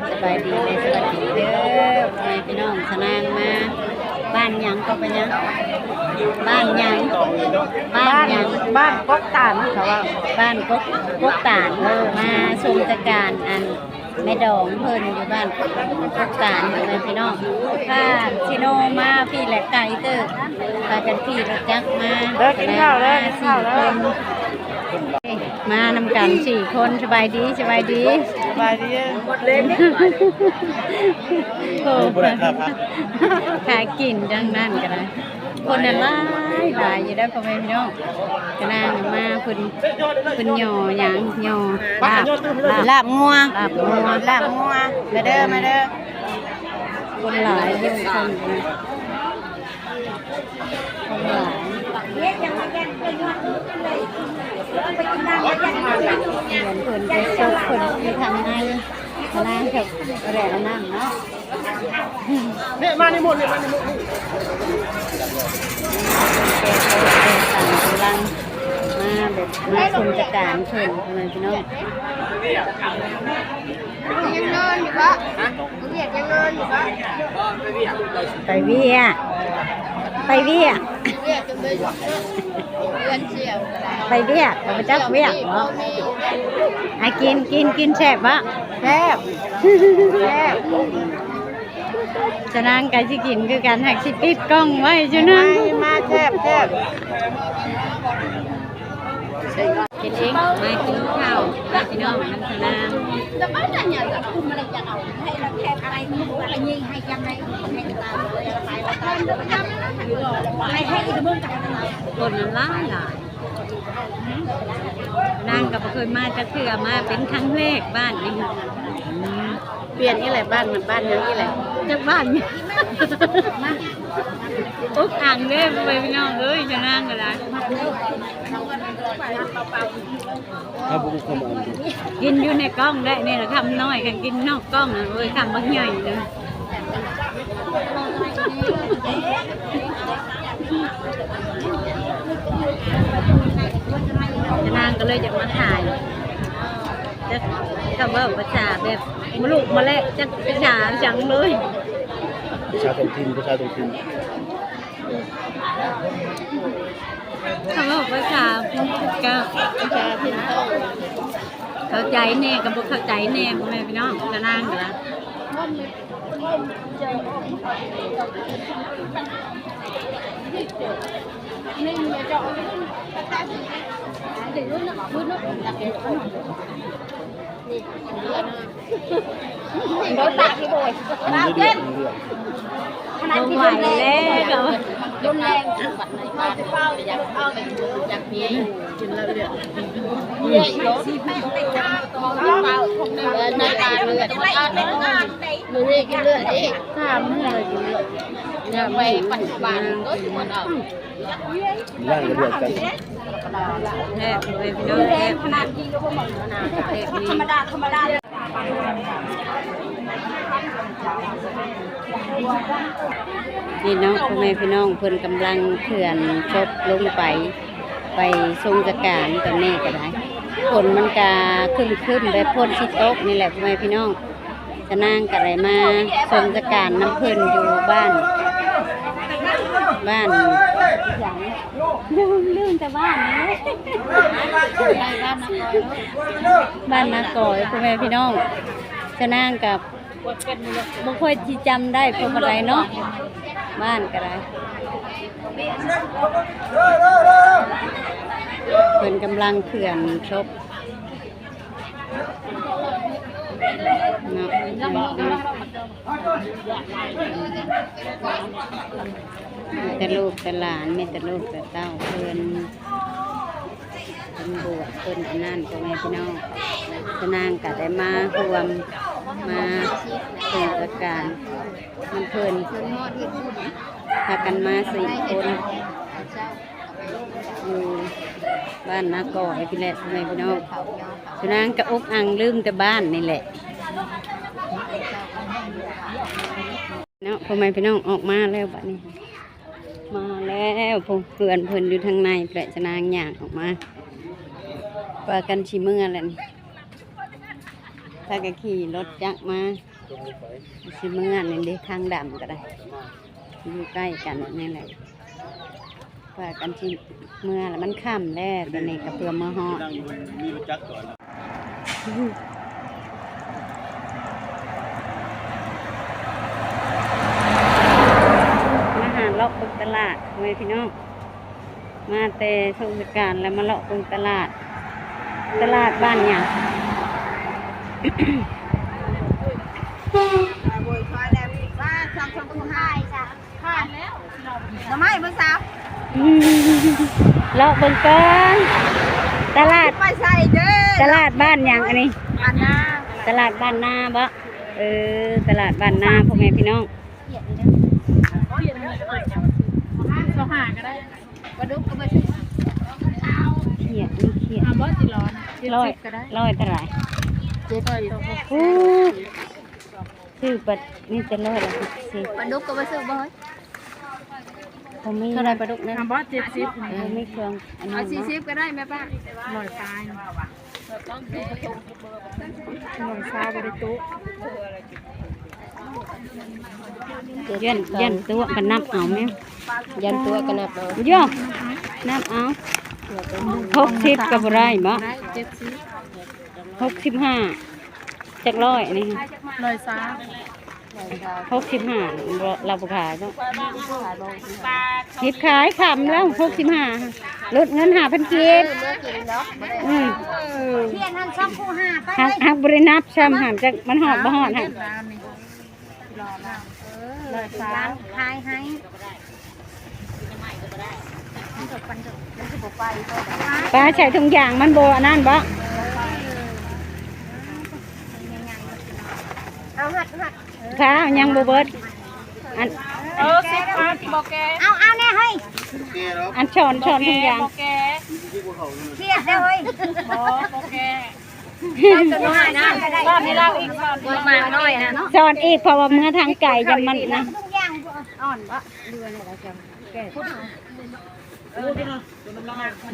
ສະບາຍດີ ແລະ ສະຫວັດດີເດີ ພໍ່ແມ່ພີ່ນ້ອງ. ສະນາງມາບ້ານຫຍັງກໍໄປຫຍັງ ບ້ານຫຍັງ ບ້ານຫຍັງ ບ້ານກົກຕານ ເຂົາວ່າ ບ້ານກົກ ກົກຕານ. ເອີ ມາຊົມສະການອັນ ແມ່ດອງເພິ່ນຢູ່ບ້ານກົກຕານ ພໍ່ແມ່ພີ່ນ້ອງ. ພາຊິໂນມາພີ້ແຫຼະ ໄກເຕີບ ພາກັນຂີ່ລົດຈັກມາ ເດີ ກິນເຂົ້າເດີ ກິນເຂົ້າເດີ ມານຳກັນສີ່ຄົນ. ສະບາຍດີ ສະບາຍດີ ສະບາຍດີ. ໂອ້ ບໍ່ໄດ້ຄ່າພັກ ຄ່າກິນທັງນັ້ນກໍໄດ້. ຄົນນັ້ນຫຼາຍ ຫຼາຍຢູ່ເດີ ພໍ່ແມ່ພີ່ນ້ອງ. ກະນາງມາ ເພິ່ນ ເພິ່ນຍໍຫຍັງ ຍໍລາບ ລາບ ລາບງົວ ລາບງົວ ລາບງົວ. ມາເດີ ມາເດີ. ຄົນຫຼາຍຢູ່ ຄົນ ຄົນຫຼາຍ. ເພິ່ນໄປສົບເພິ່ນຢູ່ທາງໃນ ກະນາງກໍບໍ່ໄດ້ອັນນັ້ນເນາະ. ນີ້ມານີ້ໝົດ ນີ້ມານີ້ໝົດ ນີ້ ກຳລັງມາແບບມາຊົມສະການເພິ່ນ ພໍ່ແມ່ພີ່ນ້ອງ. ຍັງນອນຢູ່ບໍ່? ຮະ? ວຽກຍັງນອນຢູ່ບໍ່? ໄປວຽກ ໄປວຽກ ວຽກຈົນໄປເຮືອນສ່ຽວ ໄປວຽກ ເຂົາບໍ່ຈັກວຽກເນາະ. ອາ ກິນ ກິນ ກິນ ແຊບບໍ່? ແຊບ ແຊບ. ສະນາງກະຊິກິນຄືກັນ ຫາກຊິຕິດກ້ອງໄວ້ ສະນາງ ມາ ແຊບ ແຊບ. ເຮັດເອງ ມາກິນເຂົ້າ ມາພີ່ນ້ອງນຳສະນາງ. ຄົນຫຼາຍໆ ນາງກໍບໍ່ເຄີຍມາຈັກເທື່ອ ມາເປັນຄັ້ງແລກບ້ານນີ້. ປ່ຽນອີກແຫຼະ ບ້ານມັນບ້ານຫຍັງອີກແຫຼະ ຈັກບ້ານ. ອົກອັ່ງເດ້ ພໍ່ແມ່ພີ່ນ້ອງເອີຍ ສະນາງກໍໄດ້ ຖ້າບໍ່ອົກຄຳອັ່ງ ກິນຢູ່ໃນກ້ອງໄດ້ ນີ້ລະຄຳນ້ອຍ ຄັນກິນນອກກ້ອງນະ ໂອ້ຍ ຄຳບັກໃຫຍ່ເລີຍ. ສະນາງກໍເລີຍຢາກມາຖ່າຍ ແຕ່ເຂົາເວົ້າພາສາແບບ ມະລຸມະແລະ ຈັກພາສາຫຍັງເລີຍ ພາສາທ້ອງຖິ່ນ ພາສາທ້ອງຖິ່ນ. ເຂົາເວົ້າພາສາ ກະພາສາຖິ່ນທ້ອງ ເຂົ້າໃຈແດ່ ກະບໍ່ເຂົ້າໃຈແດ່ ພໍ່ແມ່ພີ່ນ້ອງ. ສະນາງເດີ ນີ້ ບໍ່ຕາທີ່ໂບຍ ບໍ່ໄຫວແລ້ວ ລົມແຮງ ກິນເລືອດ ມື້ນີ້ກິນເລືອດອີກ ສາມມື້ແລ້ວກິນເລືອດ ຢ່າໄປປັດຈຸບັນ ກໍຊິໝົດເອົາ. ແຊບເລີຍພີ່ນ້ອງ ແຊບ ທຳມະດາ ທຳມະດາ. ນີ້ເນາະ ພໍ່ແມ່ພີ່ນ້ອງ ເພິ່ນກຳລັງເຄື່ອນສົບລົງໄປ ໄປສົ່ງສະການຕອນນີ້ກໍໄດ້. ຝົນມັນກະຄຶ້ມໆ ແບບຝົນຊິຕົກນີ້ແຫຼະ ພໍ່ແມ່ພີ່ນ້ອງ. ສະນາງກໍໄດ້ມາສົ່ງສະການນຳເພິ່ນຢູ່ບ້ານ ບ້ານຫຍັງ ລືມ ລືມແຕ່ບ້ານນີ້ ບ້ານນາກອຍ ພໍ່ແມ່ພີ່ນ້ອງ. ສະນາງກໍບໍ່ຄ່ອຍຊິຈຳໄດ້ ເພາະວ່າໃດເນາະ ບ້ານກໍໄດ້. ເພິ່ນກຳລັງເຄື່ອນສົບ ເນາະ ມີແຕ່ລູກແຕ່ຫຼານ ມີແຕ່ລູກແຕ່ເຕົ້າ ເພິ່ນ ເພິ່ນບວດ ເພິ່ນອັນນັ້ນ ພໍ່ແມ່ພີ່ນ້ອງ. ສະນາງກະໄດ້ມາຮ່ວມ ມາເປັນປະທານນຳເພິ່ນ ພາກັນມາສີ່ຄົນ ຢູ່ບ້ານນາກອຍພີ້ແຫຼະ ພໍ່ແມ່ພີ່ນ້ອງ. ສະນາງກະອົກອັ່ງລືມແຕ່ບ້ານນີ້ແຫຼະເນາະ ພໍ່ແມ່ພີ່ນ້ອງ. ອອກມາແລ້ວບາດນີ້ ມາແລ້ວ ເພື່ອນເພິ່ນຢູ່ທາງໃນແຫຼະ. ສະນາງຍ່າງອອກມາ ພາກັນຊິເມືອແລ້ວນີ້. ພາກັນຂີ່ລົດຈັກມາ ຊິເມືອນີ້ເດ້ ທາງດຳກໍໄດ້ ຢູ່ໃກ້ກັນນີ້ແຫຼະ ພາກັນຊິເມືອແລ້ວ ມັນຄ່ຳແລ້ວ ຕອນນີ້ກໍເພື່ອມາຮອດ ມາຫາເລາະເບິ່ງຕະຫຼາດ ພໍ່ແມ່ພີ່ນ້ອງ. ມາແຕ່ໂຊກສະການແລ້ວມາເລາະເບິ່ງຕະຫຼາດ ຕະຫຼາດບ້ານຫຍັງ ໜໍ່ໄມ້ເບິ່ງສາວ ເລາະເບິ່ງກ່ອນ ຕະຫຼາດ ໄປໃສເດີ ຕະຫຼາດບ້ານຫຍັງອັນນີ້ ບ້ານນາ ຕະຫຼາດບ້ານນາບໍ ເອີ ຕະຫຼາດບ້ານນາ ພໍ່ແມ່ພີ່ນ້ອງ ຊາວຫ້າກໍໄດ້. ປາດຸກກໍບໍ່ຊື້ ຂຽດ ມີຂຽດ ອ່າ ບໍ່ຊິຮ້ອນ ຮ້ອຍ ເຈັດສິບກໍໄດ້ ຮ້ອຍເທົ່າໃດ ເຈັດສິບ ໂອ້ ຊື້ປາ ມີແຕ່ຮ້ອຍລະຫົກສິບ ປາດຸກກໍບໍ່ຊື້ບໍ່ເຮີ້ຍ ບໍ່ມີ ເທົ່າໃດປາດຸກນັ້ນ ອ່າ ບໍ່ ເຈັດສິບ ບໍ່ມີເຄື່ອງອັນນັ້ນ ເອົາສີ່ສິບກໍໄດ້ແມ່ປ້າ ຮ້ອຍປາຍ ຮ້ອຍຊາວບໍ່ໄດ້ໂຕະ ຢ້ານ ຢ້ານຕົວະກໍນັບເອົາແມ່ ຢ້ານຕົວະກໍນັບເອົາ ໂຢ ນັບເອົາ ຫົກສິບກໍບໍ່ໄດ້ບໍ ໄດ້ ເຈັດສິບ ຫົກສິບຫ້າ ຈັກຮ້ອຍອັນນີ້ ຮ້ອຍຊາວ ຫົກສິບຫ້າ ລາວບໍ່ຂາຍເນາະ ຮີບຂາຍຄ່ຳແລ້ວ ຫົກສິບຫ້າ ຫຼຸດເງິນຫ້າພັນກີບ ເອີ ເມືອກິນເນາະ ອືມ ຂຽນຫັ້ນສອງຄູ່ຫ້າໄປ ຫາກ ຫາກບໍ່ໄດ້ນັບຊ້ຳຫັ້ນ ຈັກມັນຮອດບໍ່ຮອດຫັ້ນ ຮ້ອຍຊາວ ຮ້ານຂາຍໃຫ້ ປ້າໃສ່ຖົງຢາງມັນບໍ່ອັນນັ້ນບໍ ເອົາຫັດ ຫັດ ຂ້າວຍັງບໍ່ເບິດ ອັນ ເອີ ສິບພັນບໍ່ແກ່ ເອົາ ເອົາແນ່ເຮີ້ຍ ອັນຊ້ອນ ຊ້ອນຖົງຢາງ ບໍ່ແກ່ ຄຽດເດີ້ເຮີ້ຍ ບໍ່ ບໍ່ແກ່ ເອົາຕົວນ້ອຍນະ ຊ້ອນໃຫ້ລາວອີກ ຊ້ອນ ເອົາມາໜ້ອຍນະ ຊ້ອນອີກ ເພາະວ່າເມືອທາງໄກ ຢ້ານມັນນະ ອ່ອນບໍ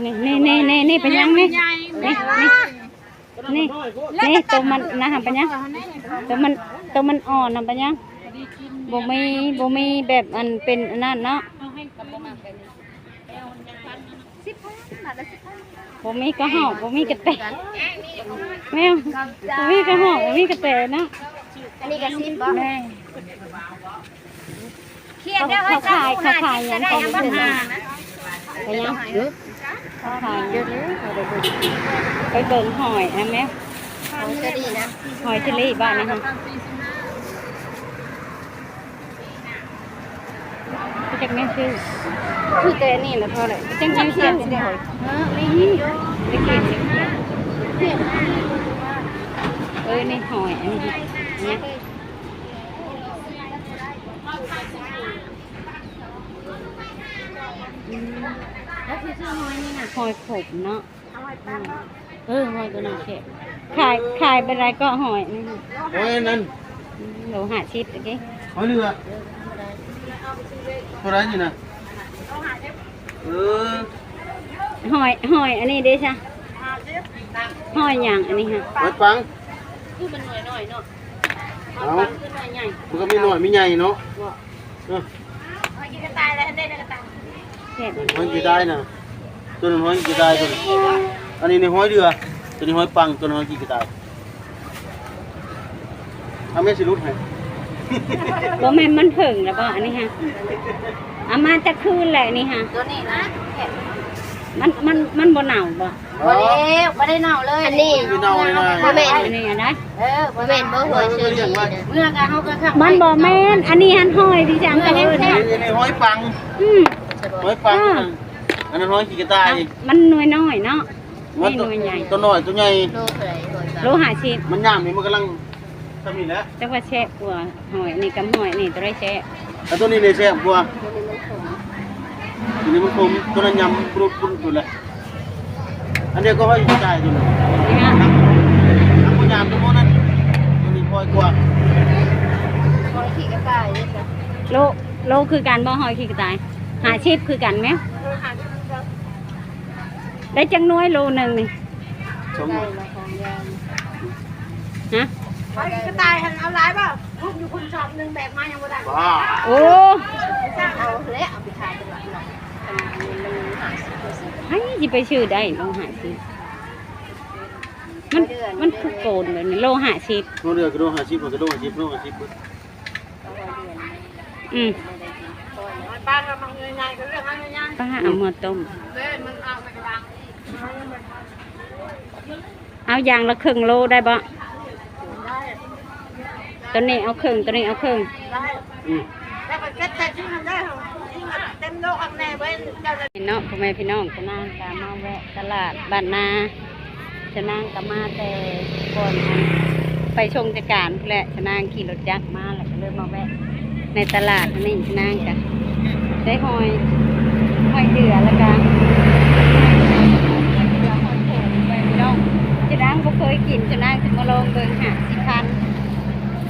ນີ້ ນີ້ ນີ້ ນີ້ ເປັນຫຍັງນີ້ ນີ້ ນີ້ ນີ້ ໂຕມັນນະ ເປັນຫຍັງ ໂຕມັນ ໂຕມັນອ່ອນນະ ເປັນຫຍັງ ບໍ່ມີ ບໍ່ມີແບບອັນເປັນອັນນັ້ນເນາະ ບໍ່ມີກະຮອກ ບໍ່ມີກະແຕ ແມ່ ບໍ່ມີກະຮອກ ບໍ່ມີກະແຕເນາະ ອັນນີ້ກະສິບບໍ ແມ່ ຂຽນເດີ ເຂົາຂາຍ ເຂົາຂາຍຫຍັງ ເຂົາເປັນຫຍັງ ເຂົາຂາຍຫຍັງ ໄປເບິ່ງຫອຍນະແມ່ ຫອຍເຊີຣີນະ ຫອຍເຊີຣີບ້ານນະ ຮູ້ຈັກແມ່ນຊື່ ຄືແຕ່ນີ້ລະພໍແຫຼະ ຈັກແມ່ນຊື່ ເອີ ນີ້ຫອຍ ອັນນີ້ ອືມ ແລ້ວຄືຊື້ຫອຍນີ້ນະ ຫອຍຂົມເນາະ ເອີ ຫອຍໂຕນັ້ນແຊບ ຂາຍ ຂາຍເທົ່າໃດເກາະ ຫອຍນີ້ ຫອຍອັນນັ້ນ ໂລຫ້າສິບ ຕະກີ້ ຫອຍເຫຼືອ ເທົ່າໃດນີ້ນະ ເອີ ຫອຍ ຫອຍອັນນີ້ເດ້ຊະ ຫອຍຫຍັງອັນນີ້ຫະ ຫອຍປັງ ຄືມັນໜ້ອຍໆເນາະ ເອົ້າ ມັນກໍມີໜ້ອຍມີໃຫຍ່ເນາະ ເອີ ຫອຍກີ່ກະຕ່າຍນະ ໂຕນັ້ນຫອຍກີ່ກະຕ່າຍ ໂຕນີ້ຫອຍເດືອ ໂຕນີ້ຫອຍປັງ ໂຕນັ້ນຫອຍກີ່ກະຕ່າຍ ເອົາແມ່ຊິຫຼຸດໃຫ້ ບໍ່ແມ່ນມັນເຜິ້ງແລ້ວບໍ່ ອັນນີ້ຫະ ເອົາມາຈັກຄືນແລ້ວນີ້ຫະ ໂຕນີ້ນະ ມັນ ມັນ ມັນບໍ່ເນົ່າບໍ່? ບໍ່ແລ້ວ ບໍ່ໄດ້ເນົ່າເລີຍ ອັນນີ້ ບໍ່ເນົ່າເລີຍນະ ບໍ່ແມ່ນ ອັນນີ້ນະ ເອີ ບໍ່ແມ່ນບໍ່ ຫອຍເຊີຣີນະ ເມື່ອກະເຮົາກະຂັບ ມັນບໍ່ແມ່ນ ອັນນີ້ຫັ້ນຫອຍທີ່ຈັ່ງກະເຫັນແທ້ ອັນນີ້ຫອຍປັງ ອືມ ຫອຍປັງ ອ່າ ອັນນັ້ນຫອຍຂີ້ກະຕ່າຍ ມັນໜ່ວຍນ້ອຍເນາະ ມັນໜ່ວຍໃຫຍ່ ໂຕນ້ອຍໂຕໃຫຍ່ ໂລເທົ່າໃດ? ໂລຫ້າສິບ ມັນຍາມນີ້ມັນກຳລັງ ຊ່ຳນີ້ແຫຼະ ຈັກວ່າແຊບກວ່າຫອຍອັນນີ້ກັບຫອຍອັນນີ້ ໂຕໃດແຊບ? ອັນໂຕນີ້ແຫຼະແຊບກວ່າ ໂຕນີ້ມັນຂົມ ໂຕນີ້ມັນຂົມ ໂຕນັ້ນຍຳປຸດໆຢູ່ແຫຼະ ອັນດຽວກໍຫອຍຂີ້ກະຕ່າຍໂຕນີ້ ນີ້ນະ ນ້ຳ ນ້ຳບໍ່ຍາມໂຕນັ້ນ ໂຕນີ້ຫອຍກວ່າ ຫອຍຂີ້ກະຕ່າຍເດ້ ໂລ ໂລຄືກັນບໍ່? ຫອຍຂີ້ກະຕ່າຍ ຫ້າສິບຄືກັນແມ່ນ ເອີ ຫ້າສິບຄືກັນ ໄດ້ຈັກໜ່ວຍໂລໜຶ່ງນີ້? ສອງໜ່ວຍ ຮະ? ກະຕ່າຍຫັ້ນເອົາຫຼາຍບໍ່? ລູກຢູ່ພຸ້ນຊອບໜຶ່ງ ແບກມາຍັງບໍ່ໄດ້. ບ້າ ໂອ້ ເອົາແຫຼະ ເອົາໄປຂາຍຕະຫຼາດເນາະ. ໃຜຊິໄປຊື້ໄດ້ໂລຫ້າສິບ? ມັນ ມັນຄືໂກນແບບນີ້ ໂລຫ້າສິບ ໂລເດືອກະໂລຫ້າສິບ ໂລຫ້າສິບ ໂລຫ້າສິບ. ອືມ ປ້າເອົາເມືອຕົ້ມ ເອົາຢ່າງລະເຄິ່ງໂລໄດ້ບໍ່? ໂຕນີ້ເອົາເຄິ່ງ ໂຕນີ້ເອົາເຄິ່ງ ອືມ ເນາະ ພໍ່ແມ່ພີ່ນ້ອງ. ຊະນາງກະມາແວະຕະຫຼາດບ້ານນາ ຊະນາງກະມາແຕ່ກ່ອນໄປສົ່ງແຕ່ການພຸ້ນແຫຼະ. ຊະນາງຂີ່ລົດຈັກມາ ແລ້ວກະເລີຍມາແວະໃນຕະຫຼາດນີ້. ຊະນາງກະໄດ້ຫອຍ ຫອຍເດືອ ແລ້ວກະຫອຍເດືອ ຫອຍໂຂງ ພີ່ນ້ອງ. ຊະນາງບໍ່ເຄີຍກິນ ຊະນາງຊິມາລອງເບິ່ງ ຫ້າສິບພັນ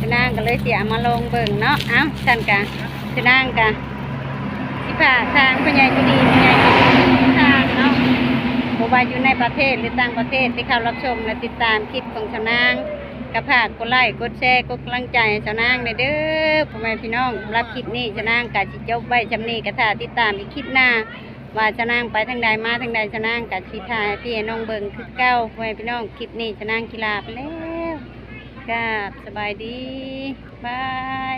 ຊະນາງກະເລີຍຊິເອົາມາລອງເບິ່ງເນາະ. ເອົ້າ ຊັ້ນກະ ຊະນາງກະຊິຝາກທາງຜູ້ໃຫຍ່ໃຈດີ ຜູ້ໃຫຍ່ໃຈດີທາງເນາະ ບໍ່ວ່າຢູ່ໃນປະເທດ ຫຼື ຕ່າງປະເທດ ທີ່ເຂົ້າຮັບຊົມ ແລະ ຕິດຕາມຄລິບຂອງຊະນາງ ກະຝາກກົດໄລ້ ກົດແຊ ກົດກຳລັງໃຈໃຫ້ຊະນາງແດ່ເດີ ພໍ່ແມ່ພີ່ນ້ອງ. ສຳລັບຄລິບນີ້ ຊະນາງກະຊິຈົບໄວ້ຊ່ຳນີ້ ກະຖ້າຕິດຕາມອີກຄລິບໜ້າ ວ່າຊະນາງໄປທາງໃດມາທາງໃດ ຊະນາງກະຊິຖ່າຍໃຫ້ພີ່ໃຫ້ນ້ອງເບິ່ງຄືເກົ່າ ພໍ່ແມ່ພີ່ນ້ອງ. ຄລິບນີ້ຊະນາງຊິລາໄປແລ້ວ ກາບສະບາຍດີ ບາຍ.